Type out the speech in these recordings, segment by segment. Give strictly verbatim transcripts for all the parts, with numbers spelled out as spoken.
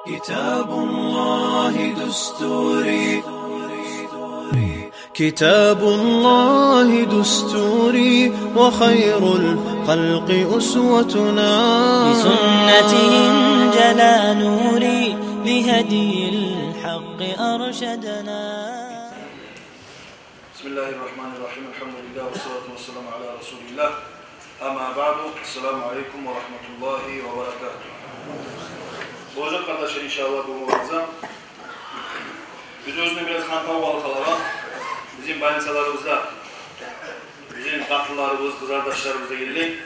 كتاب الله دستوري، كتاب الله دستوري، وخير الخلق أسوتنا. بسنته انجلى نوري، لهدي الحق أرشدنا. بسم الله الرحمن الرحيم. الحمد لله والصلاة والسلام على رسول الله. أما بعد. السلام عليكم ورحمة الله وبركاته. Болажакъ, къардашлар, иншааллагь, бу вааза. Биз оьзюне бираз хантав къалып къалабыз. Бизин больницаларыбызда бизин къатынларыбыз, къызардашларыбыз дегенлей,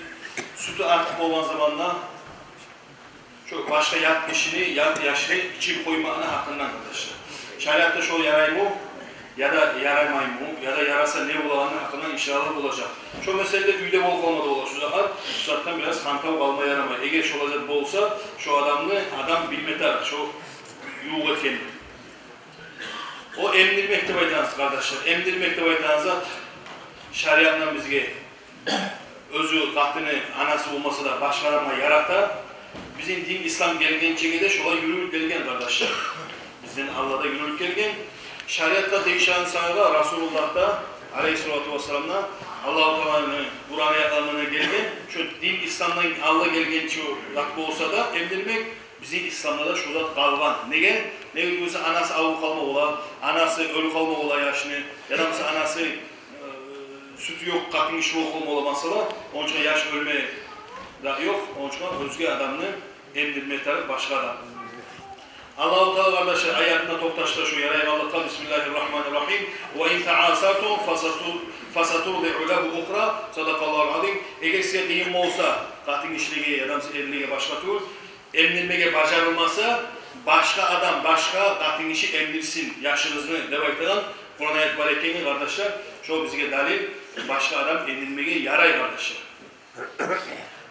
сютю артыкъ болгъан заманда шо башгъа ят гишини, ят яшны ичирип къоймакъны гьакъындан, къардашлар. Шариатда шо яраймы, яда ярамаймы, яда яраса не болагъаны гьакъындан иншааллагь болажакъ. Шо меселе де уьйде болуп къалма да бола. Шо затдан, шо затдан бираз хантав къалма ярамай. Эгер шолай зат болса, шо адамны адам билме тарыкъ, шо ювукъ экенни. О эмдирмек деп айтагъан, къардашлар, эмдирмек деп айтагъан зат шариатдан бизге оьзю къатыны, анасы болмаса да, башгъа адамгъа ярата. Бизин дин ислам гелгенчеге де шолай юрюлюп гелген, къардашлар. Бизден алда да юрюлюп гелген. Шариатгъа тийишли сагъа Расулуллагьда, алейгьиссалату вассаламда, Аллагьу Тааланы Къуран аятларында гелген, шо дин исламдан алда гелгенче зат болса да, эмдирмек, бизин исламда да шо зат къалгъан. Неге? Неге десе, анасы авруп къалма бола, анасы оьлюп къалма бола яшны, яда буса анасы, э, сютю ёкъ къатын гиши болуп къалма бола, масала, ону учун яш оьлме де ёкъ, ону учун оьзге адамны эмдирме тарыкъ, башгъа адам. Аллагьу Таала, къардашлар, аятында токъташды шо ярайгъанлыкъгъа: بسم الله الرحمن الرحيم. وإن تعسرتم فستر-، فسترضع له أخرى. صدق الله العظيم. Эгер сизге къыйын болса, къатын гишилеге яда буса эрлеге, башгъа тюгюл, эмдирмеге бажарылмаса, башгъа адам, башгъа къатын гиши эмдирсин яшыгъызны деп айтагъан Къуран аят бар экенге, къардашлар, шо бизге далил, башгъа адам эмдирмеге ярай, къардашлар.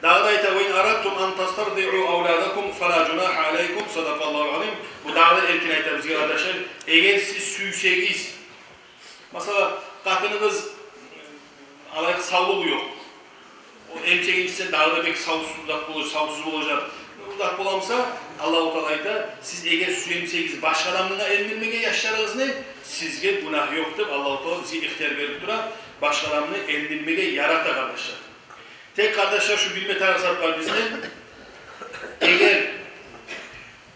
Дагъы да айта: وإن أردتم أن تسترضعوا أولادكم فلا جناح عليكم. صدق الله العظيم. Бу дагъы да эркин айта бизге, къардашлар, эгер сиз сюйсегиз, масала, къатыныгъыз, алайыкъ, савлугъу ёкъ. О эмчекни ичсе, дагъы да бек савсуз зат болажакъ, савсуз болажакъ. Бу зат бола буса, Аллагьу Таала айта, сиз эгер сюйсегиз башгъа адамны да эмдирмеге яшларыгъызны, сизге гюнагь ёкъ деп Аллагьу Таала бизге ихтияр берип тура, башгъа адамны эмдирмеге ярата, къардашлар. Тек, къардашлар, шу билме тарыкъ зат бар бизин. Эгер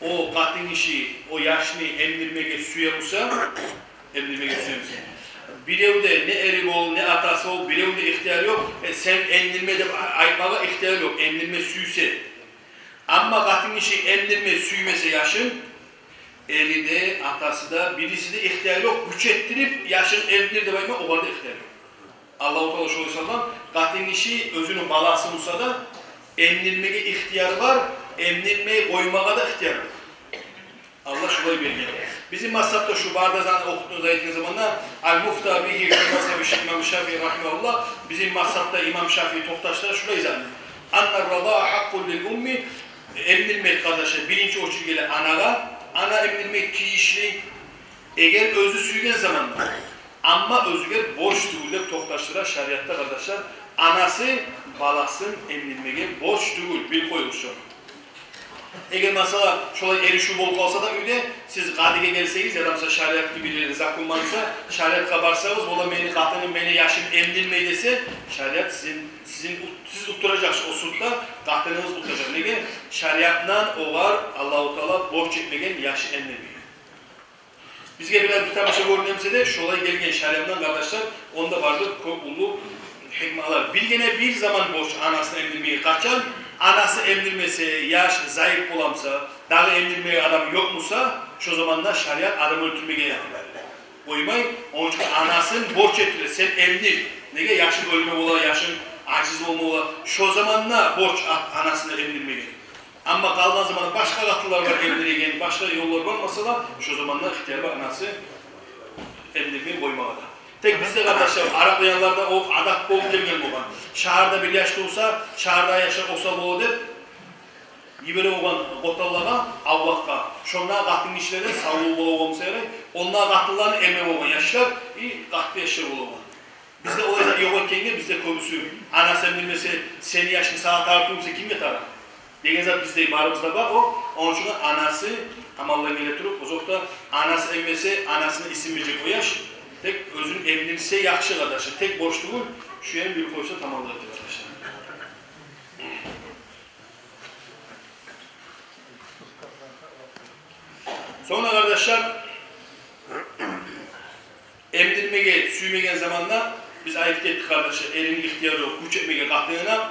о къатын гиши о яшны эмдирмеге сюе буса, эмдирмеге сюе буса, биревде, не эри бол, не атасы бол, биревде ихтияр ёкъ, э, сен эмдирме деп а-, айтмагъа ихтияр ёкъ, эмдирме сюйсе. Амма къатын гиши эмдирме сюймесе яшын, эри де, атасы да, бириси де ихтияр ёкъ гюч этдирип, яшын эмдир деп айтма, огъар да ихтияр ёкъ. Аллагьу Таала шолай салгъан, къатын гиши оьзюню баласы буса да, эмдирмеге ихтияр бар, эмдирмей къоймагъа да ихтияр бар. Аллагь шолай берген. Бизин мазгьабда шу бары да затны охутуп айтгъан заманда, المفتى به في مذهب الإمام الشافعي رحمه الله, бизин мазгьабда имам Шафии токъташдыра шулай затны: أن الرضاع حق للأم. Эмдирмек, къардашлар, биринчи очередь геле анагъа, ана эмдирмек тийишли, эгер оьзю сюйген заманда. Амма оьзюне борч тюгюл деп токъташдыра шариатда, къардашлар, анасы баласын эмдирмеге борч тюгюл, билип къоюгъуз шону. Эгер, масала, шолай эришив болуп къалса да уьйде, сиз къадиге гелсегиз, яда буса шариатгъа бир ерде закон бар буса, шариатгъа барсагъыз, олар мени къатыным, мени яшым эмдирмей десе, шариат сизин, сизин ут-, сиз утдуражакъсыз о судда, къатыныгъыз утдуражакъ. Неге? Шариатдан огъар Аллагьу Таала борч этмеген яшы эмдирмеге. Бизге бираз бир тамаша гёрюне буса да, шолай гелген шариатдан, къардашлар, онда бардыр кёп уллу гьикмалар. Биргине бир заман борч анасына эмдирмеге: къачан анасы эмдирмесе, яш заип бола буса, дагъы эмдирмеге адам ёкъ буса, шо заманда шариат адам оьлтюрмеге къоймай, ону учун анасын борч этдире: сен эмдир. Неге? Яшынг оьлме бола, яшынг ажиз болма бола. Шо заманда борч а-, анасына эмдирмеге. Амма къалгъан заманда башгъа къатынлар бар эмдиреген, башгъа ёллар бар, масала, шо заманда ихтияр бар анасы эмдирмей къоймагъа да. Тек бизде, къардашлар, араб диярларда о адат болуп гелген болгъан. Шагьарда бир яш тувса, шагьарда яшлар осал бола деп, йибере болгъан къотанлагъа, авлакъгъа. Шонда къатын гишилерден савлугъу бола болгъан буса ярай, онда къатынланы эме болгъан яшлар, и къатты яшлар бола болгъан. Бизде олай зат ёкъ экенге, бизде кёбюсю: анасы эмдирмесе, сени яшынг сагъа тарыкъ тюгюл буса, кимге тарыкъ? Деген зат бизде барыбызда бар о. Ону учун анасы амалдан геле туруп, озокъда, анасы эммесе, анасыны исинмежек о яш. Тек оьзюн эмдирсе яхшы, къардашлар. Тек борч тюгюл, шуну билип къойса тамамлыкъ, къардашлар. Сонг, къардашлар, эмдирмеге сюймеген заманда биз айтып гетдик, къардашлар, эрини ихтияры ёкъ гюч этмеге къатынына.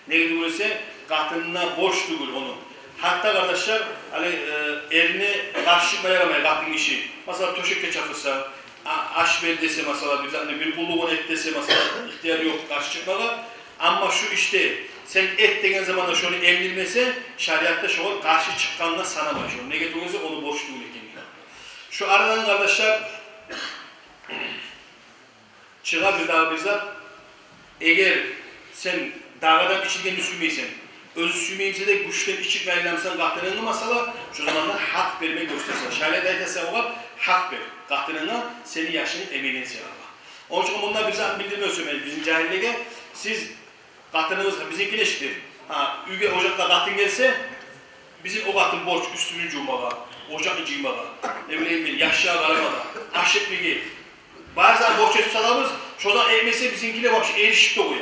Неге тюгюл эсе, къатынына борч тюгюл ону. Гьатта, къардашлар, гьали, э, эрине къаршы чыкъма ярамай къатын гиши. Масала, тёшекге чакъырса, а-, аш бер десе, масала, бир затны, бир къуллугъун эт десе, масала, ихтияр ёкъ къаршы чыкъмагъа. Амма шу ишде сен эт деген заманда шону эмдирмесе, шариатда шогъар къаршы чыкъгъангъа санамай шону. Неге тюгюл эсе, ону борч тюгюл экен. Шу арадан, къардашлар, чыгъа бирдагъы бир зат. Эгер сен дагъы адам ичиргенни сюймейсен, оьзю сюймеймисе де, гючден ичиртме айланмасан къатынынгны, масала, шо заманда гьакъ бермеге гёрсетесен. Шариат айта сагъа огъар: гьакъ бер къатынынга, сени яшынг эмеген саялы. Ону учун мунда бир зат билдирме сюемен бизин жагьиллеге. Сиз къатыныгъыз, бизинки нечикдир? Гьа, уьйге, ожакъгъа къатын гелсе, бизин о къатын борч уьстюн жувмагъа, ожакъны жыймагъа, не билейим мен, яшлагъа къарамагъа, аш этмеге. Бары затны борч этип салабыз, шо зат этмесе, бизинкилер вообще эришип де къоя.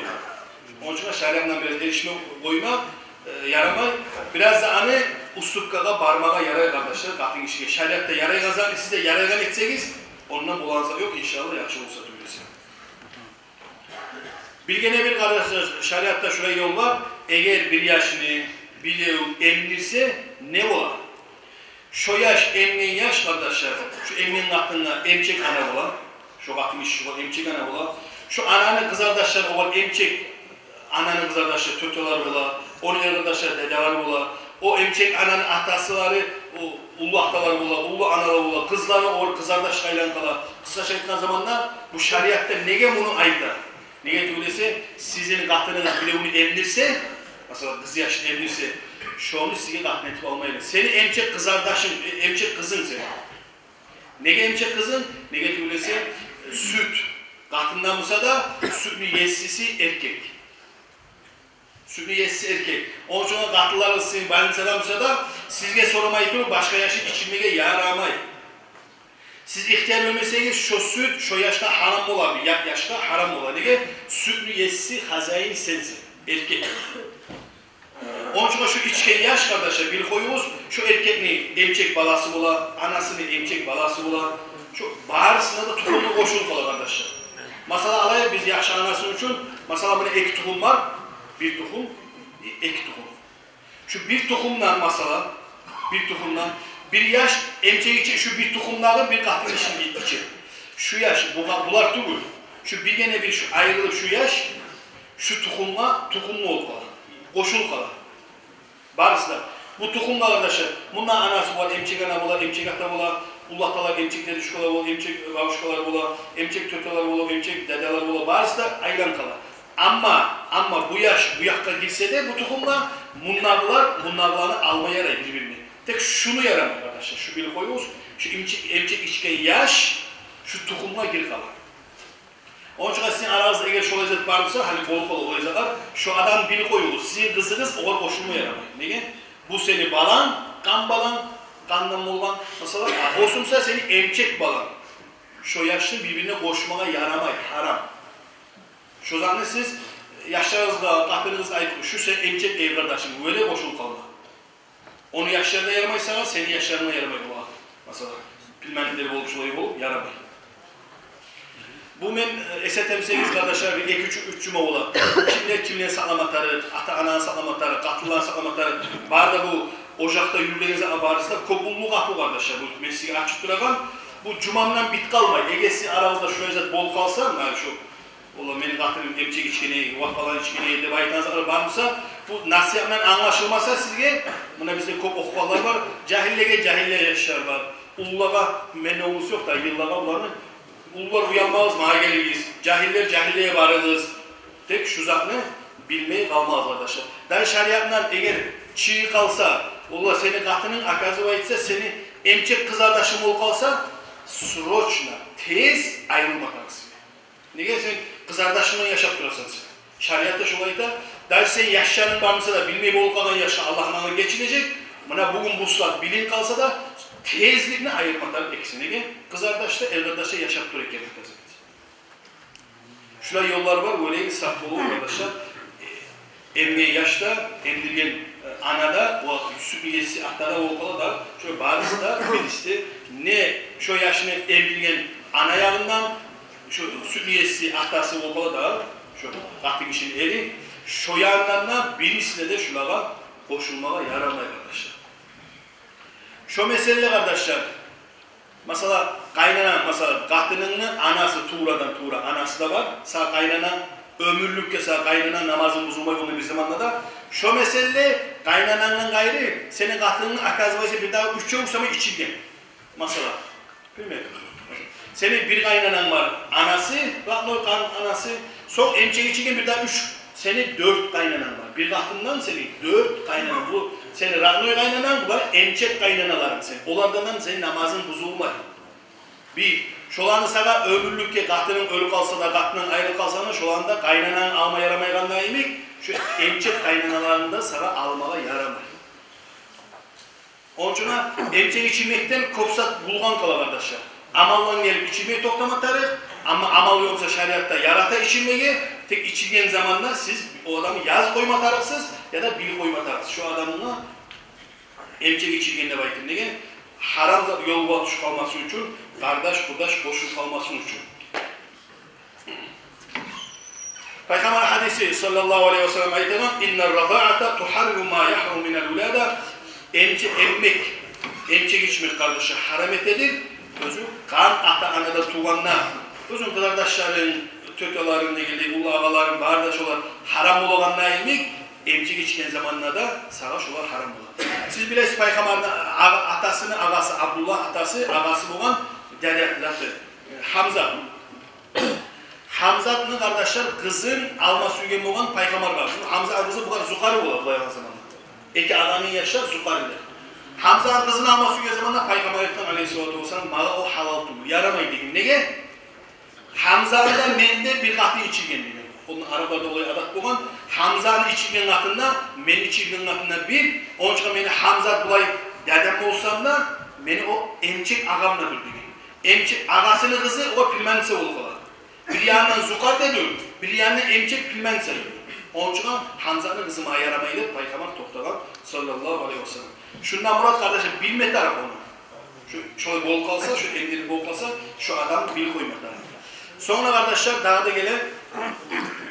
Ону учун шариатдан бираз эришме къойма, э, ярамай. Бираз да аны уступкагъа бармагъа ярай, къардашлар, къатын гишиге. Шариатда ярайгъан затны сиз де ярайгъан этсегиз, ондан болагъан зат ёкъ, иншаллагь, яхшы болса тюгюл эсе. Биргине-бир, къардашлар, шариатда шулай ёл бар. Эгер бир яшны бирев эмдирсе, не бола? Шо яш, эмген яш, къардашлар, шо эмген къатынгъа эмчек ана бола. Шо къатын гиши шогъар эмчек ана бола. Шо ананы къызардашлары, олар эмчек ананы къызардашлары, тётелер бола, ону эркъардашлары, дедалар бола. О эмчек ананы атасылары, о уллу аталар бола, уллу аналар бола, къызлары, олар къызардашгъа айланып къала. Къысгъача айтгъан заманда, бу шариатда неге муну айта? Неге тюгюл эсе, сизин къатыныгъыз биревню эмдирсе, масала, къыз яшны эмдирсе, шону сизге къатын этип алмайлар. Сени эмчек къызардашынг, э, эмчек къызынг сени. Неге эмчек къызынг? Неге тюгюл эсе, сют, къатындан буса да, сютню есиси эркек. Сютню есиси эркек. Ону учун къатынларыгъыз сизин больницада буса да, сизге сорамай туруп, башгъа яшны ичирмеге ярамай. Сиз ихтияр бермесегиз, шо сют шо яшгъа гьарам бола, бир ят яшгъа гьарам бола. Неге? Сютню есиси, хозяин сенсен, эркек. Ону учун шу ичген яш, къардашлар, билип къоюгъуз, шу эркекни эмчек баласы бола, анасыны эмчек баласы бола. Шу барысына да тухуму къошулуп къала, къардашлар. Масала, алайыкъ биз яхшы анасы учун, масала, муна эки тухум бар, бир тухум, э, эки тухум. Шу бир тухумдан, масала, бир тухумдан бир яш эмчек иче, шу бир тухумдагъы бир къатын гишини иче. Шу яш, бугъа-, булар тюгюл, шу биргине-бир шу айрылып, шу яш шу тухумгъа тухум болуп къала, къошулуп къала. Барысы да. Бу тухумда, къардашлар, мунда анасы бола, эмчек ана бола, эмчек ата бола, уллу аталар, эмчек дедушкалар бола, эмчек бабушкалар бола, эмчек тётелер бола, эмчек дадалар бола, барысы да айланып къала. Амма, амма бу яш бу якъгъа гирсе де, бу тухумгъа, мундагъылар мундагъыланы алма ярай бир-бирине. Тек шуну ярамай, къардашлар, шу билип къоюгъуз, шу эмчек, эмчек ичген яш шу тухумгъа гирип къала. Ону учун сизин арагъызда эгер шолай зат бар буса, гьали болуп къала олай затлар, шу адамны билип къоюгъуз, сизин къызыгъыз огъар къошулма ярамай. Неге? Бу сени баланг, къан баланг, къандан болгъан. Масала, а, болсун буса сени эмчек баланг. Шо яшны бир-бирине къошмагъа ярамай, гьарам. Шо затны сиз яшларыгъызгъа, къатыныгъызгъа айтып, шу сени эмчек эркъардашынг, олай къошулуп къалма. Ону яшларына ярамай сагъа, сени яшларынга ярамай булагъа. Масала, племянниклер болуп, шулай болуп, ярамай. Бу мен, э, эс этемсегиз, къардашлар, бир эки-уьч, уьч жума бола. Кимлер кимлени сакълама тарыкъ, ата-ананы сакълама тарыкъ, къатынланы сакълама тарыкъ. Бары да бу ожакъда юрюлеген затны барысы да кёп уллу къапу, къардашлар. Бу мен сизге ачып турагъан, бу жумамдан битип къалмай. Эгер сизин арагъызда шулай зат болуп къалса, муна шу, ола, мени къатыным эмчек ичгени, вакъ, балан ичгени деп айтагъан затлар бар буса, бу насигьатдан англашылмаса сизге, муна бизде кёп охугъанлар бар, жагьиллеге жагьиллер яшлар бар. Уллулагъа, менде уллусу ёкъ да, йыллагъа буланы, уллулар, уялмагъыз, магъа гелигиз, жагьиллер жагьиллеге барыгъыз. Тек шу затны билмей къалмагъыз, къардашлар. Дагъы шариатдан эгер чыгъып къалса, ола, сени къатынынг, оказывается, сени эмчек къызардашынг болуп къалса, срочно, тез айрылма тарыкъ сизге. Неге, сен къызардашынг булан яшап турасан сен. Шариатда шолай айта, Даже сен яшларынг бар буса да, билмей болуп къалгъан яшгъа Аллагь мундан гечинежек. Муна бугюн бу сагьат билинип къалса да, тезликни айырма тарыкъ экисине де, къызардаш да, эркъардаш да яшап тура экен. Шулай ёллар бар, оьлегиз, сакъ болугъуз, къардашлар. Эмген яш да, эмдирген, э, ана да, о сютню еси ата да болуп къала да, шо барысы да бириси де, не шо яшны эмдирген ана ягъындан, шо сютню еси атасы болуп къала да, шо къатынгишини эри, шо янындан да бирисине де шулагъа къошулмагъа ярамай, къардашлар. Шо меселе, къардашлар, масала, къайнана, масала, къатынынгны анасы, туврадан тувра анасы да бар. Сагъа къайнана, оьмюрлюкге сагъа къайнана, намазынг бузулмай онда бир заманда да. Шо меселе, къайнанангдан къайры, сени къатынынг, оказывается, бир дагъы уьчев сама ичирген. Масала, билмеймен. Сени бир къайнананг бар, анасы, родной къан анасы, сонг эмчек ичирген бир дагъы уьч, сени дёрт къайнананг бар. Бир къатындан сени дёрт къайнананг. Бу сени родной къайнананг, булар эмчек къайнаналарынг сени. Олардан сени намазынг бузулмай. Бир, шоланы сагъа оьмюрлюкге, къатынынг оьлюп къалса да, къатынынг айрылып къалса да, шоланы да къайнананг алма ярамайгъанда йимик, шо эмчек къайнаналарынгны да сагъа алмагъа ярамай. Ону учун эмчек ичирмекден кёп зат булгъан къала, къардашлар. Амалдан гелип ичирмей токътама тарыкъ, амма амал ёкъ буса, шариатда ярата ичирмеге, тек ичирген заманда сиз о адамны язып къойма тарыкъсыз яда билип къойма тарыкъсыз. Шо адамгъа эмчек ичирген деп айтып, неге? Гьарам зат ёлгъа тюшюп къалмасын учун, къардаш-къурдаш къошулуп къалмасын учун. Пайхаммар гьадиси, саллаллагьу алайгьи ва саллам, айтагъан: «Инна рризаата тухьарриму ма яхруму минал вилада». Эмче-, эммек, эмчек ичмек, къардашлар, гьарам этедир оьзю къан ата-анада тувгъанда. Оьзюнг къызардашларынг, тётелеринг, дегенлей, уллу агъаларынг, бары да шолар гьарам болагъанда йимик, эмчек ичген заманда да сагъа шолар гьарам бола. Сиз билесиз, Пайхаммарны агъа-, атасыны агъасы, Абдуллагь атасы, агъасы болгъан дядя, заты, Гьамза. Гьамзатны, къардашлар, къызын алма сюйген болгъан Пайхаммаргъа. Бу Гьамзаны къызы бугъар зукъари бола, булай алгъан заманда. Эки агъаны яшлар зукъарилер. Гьамзаны къызын алма сюйген заманда Пайхаммар айтгъан, алайгьиссалату вассалам: «Магъа о гьалал тюгюл, ярамай», — деген. Неге? Гьамзаны да, мени де бир къатын ичирген деген. Ону арапларда олай адат болгъан. Гьамзаны ичирген къатын да, мени ичирген къатын да бир. Ону учун мени Гьамзат булай дядям болса да, мени о эмчек агъам да бир деген. Эмчек агъасыны къызы, о племянница болуп къала. Бир янындан зукъари де тюгюл, бир янындан эмчек, племянница. Ону учун Гьамзаны къызы магъа ярамай деп Пайхаммар токътагъан, саллаллагьу алайгьи ва саллам. Шундан мурат, къардашлар, билме тарыкъ ону. Шу, шолай болуп къалса, шу эмдирип болуп къалса, шу адам билип къойма тарыкъ. Сонг да, къардашлар, дагъы да геле,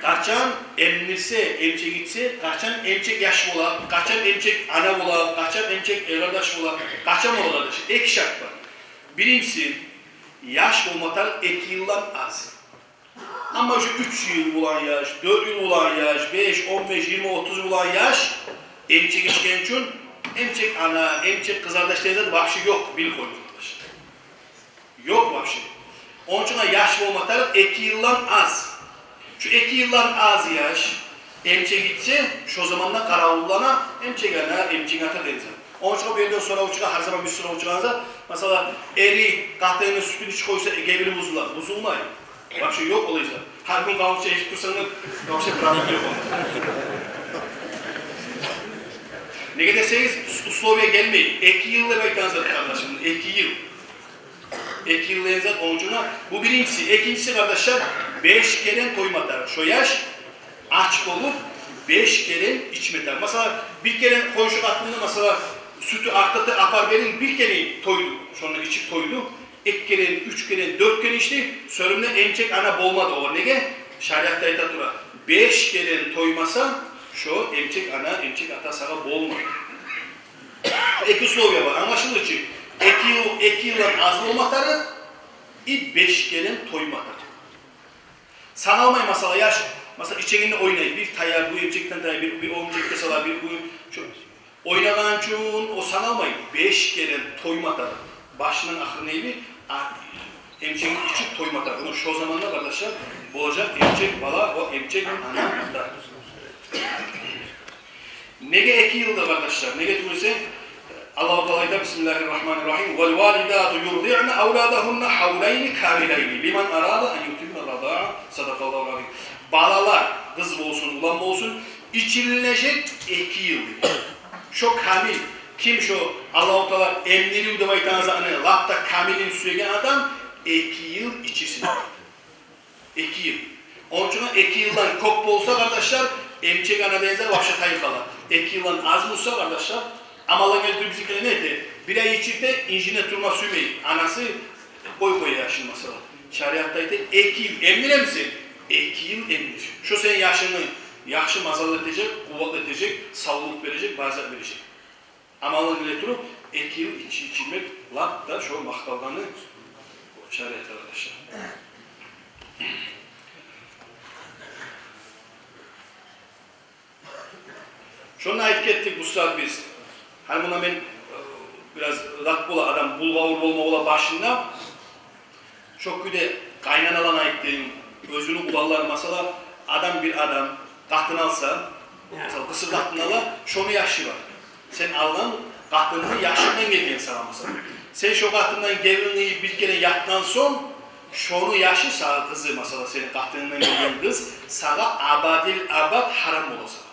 къачан эмдирсе, эмчек ичсе, къачан эмчек яш бола, къачан эмчек ана бола, къачан эмчек эркъардаш бола, къачан бола, къардашлар? Эки шарт бар. Биринчиси, яш болма тарыкъ эки йылдан аз. Амма шу уьч йыл болгъан яш, дёрт йыл болгъан яш, беш, он беш, йигирма, отуз болгъан яш эмчек ичген учун эмчек ана, эмчек къызардаш деген зат вообще ёкъ, билип къоюгъуз, къардашлар. Ёкъ вообще. Ону учун яш болма тарыкъ эки йылдан аз. Шу эки йылдан аз яш эмчек ичсе, шо заманда къаравуллана эмчек ана, эмчек ата деген зат. Ону учун бу ерде соравчугъа, гьар заман биз соравчугъа зат, масала, эри къатыныны сютюн ичип къойса, гебини бузула, бузулмай. Вообще ёкъ олай зат. Гьар гюн къавунча ичип турсанг да, вообще проблема ёкъ онда. Неге десегиз, условие гелмей. Эки йыл деп айтгъан зат, къардашым, эки йыл. Эки йыл деген зат, ону учун да бу биринчиси. Экинчиси, къардашлар, беш керен тойма тарыкъ. Шо яш ач болуп, беш керен ичме тарыкъ. Масала, бир керен къойчу къатынны, масала, сютю артыкъ деп апарып бердинг, бир керен тойду. Шонда ичип тойду. Эки керен, уьч керен, дёрт керен ичди, сонг да эмчек ана болмады огъар. Неге? Шариатда айта тура, беш керен тоймаса, шо эмчек ана, эмчек ата сагъа болмай. Эки условие бар. Англашылды чы? Эки йыл, эки йылдан аз болма тарыкъ, и беш керен тойма тарыкъ. Саналмай, масала, яш, масала, ичегинде ойнай, бир таяр, бу эмчекден таяр, бир, бир о эмчекге салар, бир бу, шо, ойнагъан учун о саналмай, беш керен тойма тарыкъ. Башындан ахырына дейми, а, эмчегин ичип тойма тарыкъ. Муна шо заманда, къардашлар, болажакъ эмчек бала, о эмчек ана да. Неге эки йылда, къардашлар? Неге тюгюл эсе, Аллагьу Таала айта: «Бисмиллагьи ррагьмани ррагьим. Вал валидату юрдиъна авладагьунна гьавлайни камилайни лиман арада ан ютимма рридаа». Садакъаллагьул азим. Балалар, къыз болсун, улан болсун, Ичилинежек эки йыл деген. Шо камил, ким шо Аллагьу Таала эмдирив деп айтагъан затны лап да камилин сюеген адам, эки йыл ичсин. Эки йыл. Ону учун эки йылдан кёп болса, къардашлар, эмчек ана деген зат вообще тайып къала. Эки йылдан аз болса, къардашлар, амалгъа гелтирип бизикилер не эте? Бир ай ичирте, инжине турма сюймей анасы, къой, къой яшын, масала. Шариатда айта, эки йыл эмдиремисен, эки йыл эмдир. Шо сени яшынгны яхшы мазаллы этежек, къувватлы этежек, савлукъ бережек, бары зат бережек. Амалгъа геле туруп, эки йыл ич-, ичирмек лап да шо макъталгъаны шариатда, къардашлар. Шону айтып гетдик бу сагьат биз. Гьали муна мен, э, бираз рак бола, адам булгъавур болма бола башында. Шо кюйде къайнаналаны айтдым, оьзюню уланлары, масала, адам, бир адам къатын алса, масала, къызы къатын ала, шону яшы бар. Сен алгъан къатынны яшындан гелген сагъа, масала. Сен шо къатындан гелин къыйып бир керен ятгъан сонг, шону яшы сагъа, къызы, масала, сени къатынынгдан гелген къыз сагъа абадил абад гьарам бола сагъа.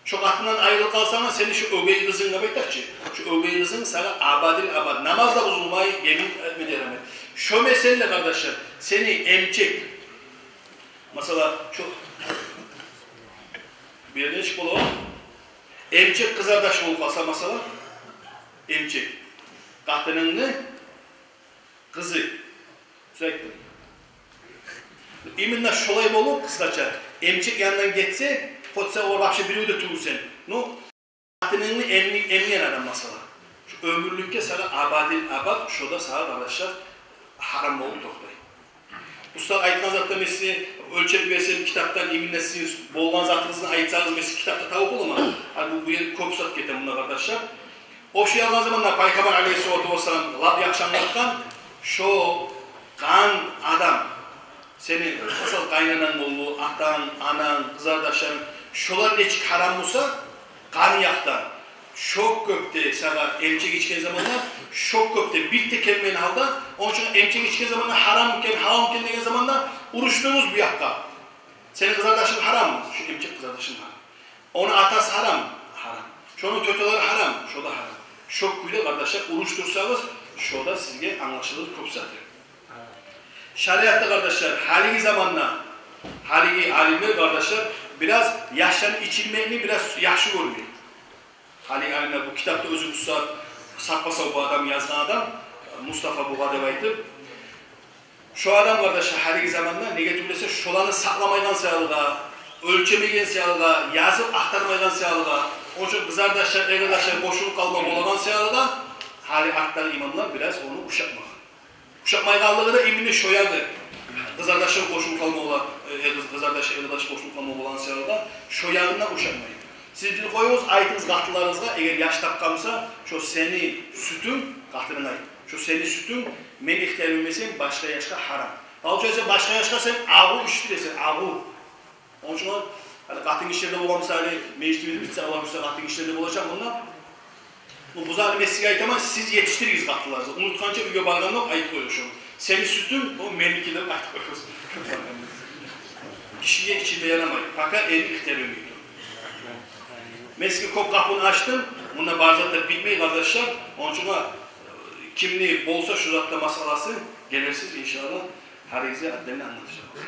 Шо къатындан айрылып къалсанг да, сени шо оьгей къызынг деп айтайыкъчы, шо оьгей къызынг сагъа абадил абад, намаз да бузулмай, гебин этме де ярамай. Шо меселде, къардашлар, сени эмчек, масала, шо бир нечик бола, эмчек къызардаш болуп къалса, масала, эмчек къатынынгны къызы. Сиз айтдым. Именно шолай болуп, къысгъача, эмчек янындан гетсе, къотса, о вообще бирев де тюгюл сен. Ну, къатынынгны эмни-, эмген адам, масала. Шо оьмюрлюкге сагъа абадил абад, шо да сагъа, къардашлар, гьарам болуп токътай. Устаз айтгъан затда мен сизге оьлчеп берсем китапдан, именно сизин болгъан затыгъызны айтсагъыз, мен сизге китапда табып боламан. Гьали бу, бу ер кёп зат гете мунда, къардашлар. Общий алгъан заманда Пайхаммар алейгьиссалату вассалам лап яхшы англатгъан, шо къан адам, сени, масала, къайнананг болду, атанг, ананг, къызардашларынг, шолар нечик гьарам буса, къаны якъдан, шо кюйде сагъа эмчек ичген заманда, шо кюйде бир де келмеген гьалда, ону учун эмчек ичген заманда гьарам экен, гьалал экен деген заманда урушдуругъуз бу якъгъа. Сени къызардашынг гьарам, шо эмчек къызардашынг гьарам. Ону атасы гьарам, гьарам. Шону тётелери гьарам, шо да гьарам. Шо кюйде, къардашлар, урушдурсагъыз, шо да сизге англашылыр кёп заты. Шариатда, къардашлар, гьалиги заманда, гьалиги алимлер, къардашлар, бираз яшланы ичирмекни бираз яхшы гёрмей. Гьалиги алимлер, бу китапда оьзю бу сагьат сапа-сав бу адам, язгъан адам, Мустафа Бугъа деп айтып, шо адам, къардашлар, гьалиги заманда, неге тюгюл эсе, шоланы сакъламайгъан саялыгъа, оьлчемейген саялыгъа, язып ахтармайгъан саялыгъа, ону учун къызардашлар, эркъардашлар къошулуп къалма болагъан саялыгъа, гьали артдагъы имамлар бираз ону ушатмагъан. Ушатмайгъанлыгъы да именно шо ягъы. Къызардашлар къошулуп къалма бола, э, э, къыз-, къызардашлар, эркъардашлар къошулуп къалма болагъан саялыгъа, шо ягъындан ушатмай. Сиз билип къоюгъуз, айтыгъыз къатынларыгъызгъа, эгер яш тапгъан буса, шо сени сютюнг, къатынынга айт, шо сени сютюнг, мен ихтияр бермесем, башгъа яшгъа гьарам. Ал учун сен башгъа яшгъа сен агъу ичдиресен, агъу. Ону учун, гьали, къатынгишилерде болгъан буса, гьали, межитибиз битсе, Аллагь буюрса, къатынгишилерде болажакъ мунда. Ну, бу затны мен сизге айтаман, сиз етишдиригиз къатынларыгъызгъа. Унутгъанча уьйге баргъанда окъ айтып къоюгъуз шону. Сени сютюнг, о меники деп айтып къоюгъуз. Гишиге ичирме ярамай, пока эри ихтияр бермей туруп. Мен сизге кёп къапуну ачдым, мунда бар зат да битмей, къардашлар. Ону учун, э, кимни болса шу затда масъаласы, гелерсиз, иншааллагь, гьаригизге отдельно англатажакъ.